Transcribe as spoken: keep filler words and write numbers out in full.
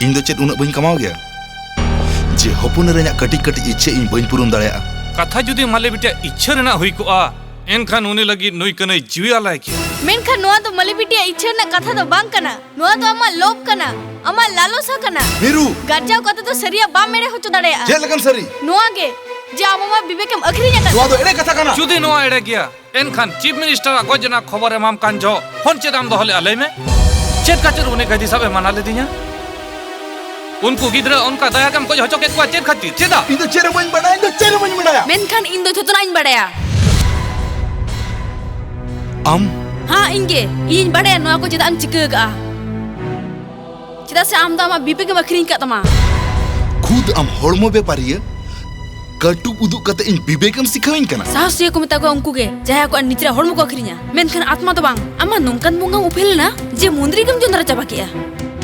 ᱤᱧ ᱫᱚ ᱪᱮᱫ ᱩᱱᱟᱹᱜ ᱵᱟᱹᱧ ᱠᱟᱢᱟᱣ ᱜᱮᱭᱟ ᱡᱮ ᱦᱚᱯᱚᱱ ᱮᱨᱟ ᱤᱧᱟᱜ ᱠᱟᱹᱴᱤᱡ ᱠᱟᱹᱴᱤᱡ ᱤᱪᱪᱷᱟᱹ ᱤᱧ ᱵᱟᱹᱧ ᱯᱩᱨᱩᱱ ᱫᱟᱲᱮᱭᱟᱜᱼᱟ? ᱠᱟᱛᱷᱟ ᱡᱩᱫᱤ ᱢᱟᱞᱮ ᱵᱤᱴᱤᱭᱟᱜ ᱤᱪᱪᱷᱟᱹ ᱨᱮᱱᱟᱜ ᱦᱩᱭ ᱠᱚᱜᱼᱟ, ᱮᱱᱠᱷᱟᱱ ᱩᱱᱤ ᱞᱟᱹᱜᱤᱫ ᱱᱩᱭ ᱠᱟᱹᱱᱟᱹᱭ ᱡᱤᱣᱤ ᱟᱞᱟᱭ ᱠᱮᱭᱟ᱾ ᱢᱮᱱᱠᱷᱟᱱ ᱱᱚᱣᱟ ᱫᱚ ᱢᱟᱹᱞᱤ ᱵᱤᱴᱤᱭᱟᱜ ᱤᱪᱪᱷᱟᱹ ᱨᱮᱱᱟᱜ ᱠᱟᱛᱷᱟ ᱫᱚ ᱵᱟᱝ ᱠᱟᱱᱟ᱾ ᱱᱚᱣᱟ ᱫᱚ ᱟᱢᱟᱜ ᱞᱳᱵᱷ ᱠᱟᱱᱟ, ᱟᱢᱟᱜ ᱞᱟᱞᱚᱥᱟ ᱠᱟᱱᱟ᱾ ᱢᱤᱨᱩ! ᱜᱟᱨᱡᱟᱣ ᱠᱟᱛᱮ ᱫᱚ ᱥᱟᱹᱨᱤᱭᱟᱜ ᱵᱟᱢ ᱮᱲᱮ ᱦᱚᱪᱚ ᱫᱟᱲᱮᱭᱟᱜᱼᱟ᱾ ᱪᱮᱫ ᱞᱮᱠᱟᱱ ᱥᱟᱹᱨᱤ? ᱱᱚᱣᱟ ᱜᱮ, ᱡᱮ ᱟᱢ ᱟᱢᱟᱜ ᱵᱤᱵᱮᱠᱮᱢ ᱟᱹᱠᱷᱨᱤᱧ ᱟᱠᱟᱫ᱾ ᱱᱚᱣᱟ ᱫᱚ ᱮᱲᱮ ᱠᱟᱛᱷᱟ ᱠᱟᱱᱟ᱾ ᱡᱩᱫᱤ ᱱᱚᱣᱟ ᱮᱲᱮ ᱜᱮᱭᱟ, ᱮᱱᱠᱷᱟᱱ ᱪᱤᱯ ᱢᱤᱱᱤᱥᱴᱟᱨᱟᱜ ᱜᱚᱡ ᱨᱮᱱᱟᱜ ᱠᱷᱚᱵᱚᱨ ᱮᱢᱟᱢ ᱠᱟᱱ ᱡᱚᱦᱚᱜ ᱯᱷᱳᱱ ᱪᱮᱫᱟᱜ ᱮᱢ ᱫᱚᱦᱚ ᱞᱮᱫᱼᱟ, ᱞᱟᱹᱭ ᱢᱮ? ᱪᱮᱫ ᱠᱷᱟᱹᱛᱤᱨ ᱩᱱᱤ ᱠᱟᱹᱭᱫᱤ ᱥᱟᱵ ᱮ ᱢᱟᱱᱟ ᱞᱮᱫᱤᱧᱟ? ᱩᱱᱠᱩ ᱜᱤᱫᱽᱨᱟᱹ ᱚᱱᱠᱟ ᱫᱟᱭᱟ ᱜᱮᱢ ᱜᱚᱡ ᱦᱚᱪᱚ ᱠᱮᱫ ᱠᱚᱣᱟ ᱪᱮᱫ ᱠᱷᱟᱹᱛᱤᱨ? ᱪᱮᱫᱟᱜ? ᱤᱧ ᱫᱚ ᱪᱮᱫ ᱦᱚᱸ ᱵᱟᱹᱧ ᱵᱟᱰᱟᱭᱟ, ᱤᱧ ᱫᱚ ᱪᱮᱫ ᱦᱚᱸ ᱵᱟᱹᱧ ᱵᱟᱰᱟᱭᱟ᱾ ᱢᱮᱱᱠᱷᱟᱱ ᱤᱧ ᱫᱚ ᱡᱷᱚᱛᱚᱱᱟᱜ ᱤᱧ ᱵᱟᱰᱟᱭᱟ᱾ ᱟᱢ? ᱦᱟᱸ, ᱤᱧ ᱜᱮ᱾ ᱤᱧᱤᱧ ᱵᱟᱰᱟᱭᱟ ᱱᱚᱣᱟ ᱠᱚ ᱪᱮᱫᱟᱜ ᱮᱢ ᱪᱤᱠᱟᱹ ᱟᱠᱟᱜᱼᱟ᱾ ᱪᱮᱫᱟᱜ ᱥᱮ ᱟᱢ ᱫᱚ ᱟᱢᱟᱜ ᱵᱤᱵᱮᱠ ᱮᱢ ᱟᱹᱠᱷᱨᱤᱧ ᱟᱠᱟᱫ ᱛᱟᱢᱟ᱾ ᱠᱷᱩᱫ ᱟᱢ ᱦᱚᱲᱢᱚ ᱵᱮᱯᱟᱨᱤᱭᱟᱹ ᱠᱟᱹᱴᱩᱵ ᱩᱫᱩᱜ ᱠᱟᱛᱮ ᱤᱧ ᱵᱤᱵᱮᱠ ᱮᱢ ᱥᱤᱠᱷᱟᱹᱣᱤᱧ ᱠᱟᱱᱟ? ᱥᱟᱦᱚᱥᱤᱭᱟᱹ ᱠᱚ ᱢᱮᱛᱟ ᱠᱚᱣᱟ ᱩᱱᱠᱩ ᱜᱮ, ᱡᱟᱦᱟᱸᱭ ᱟᱠᱚᱣᱟᱜ ᱱᱤᱡᱮᱨᱟᱜ ᱦᱚᱲᱢᱚ ᱠᱚ ᱟᱹᱠᱷᱨᱤᱧᱟ, ᱢᱮᱱᱠᱷᱟᱱ ᱟᱛᱢᱟ ᱫᱚ ᱵᱟᱝ᱾ ᱟᱢ ᱢᱟ ᱱᱚᱝᱠᱟᱱ ᱵᱚᱸᱜᱟᱢ ᱩᱯᱮᱞ ᱮᱱᱟ ᱡᱮ ᱢᱚᱱᱫᱤᱨ ᱜᱮᱢ ᱡᱚᱸᱫᱽᱨᱟ ᱪᱟᱵᱟ ᱠᱮᱜᱼᱟ᱾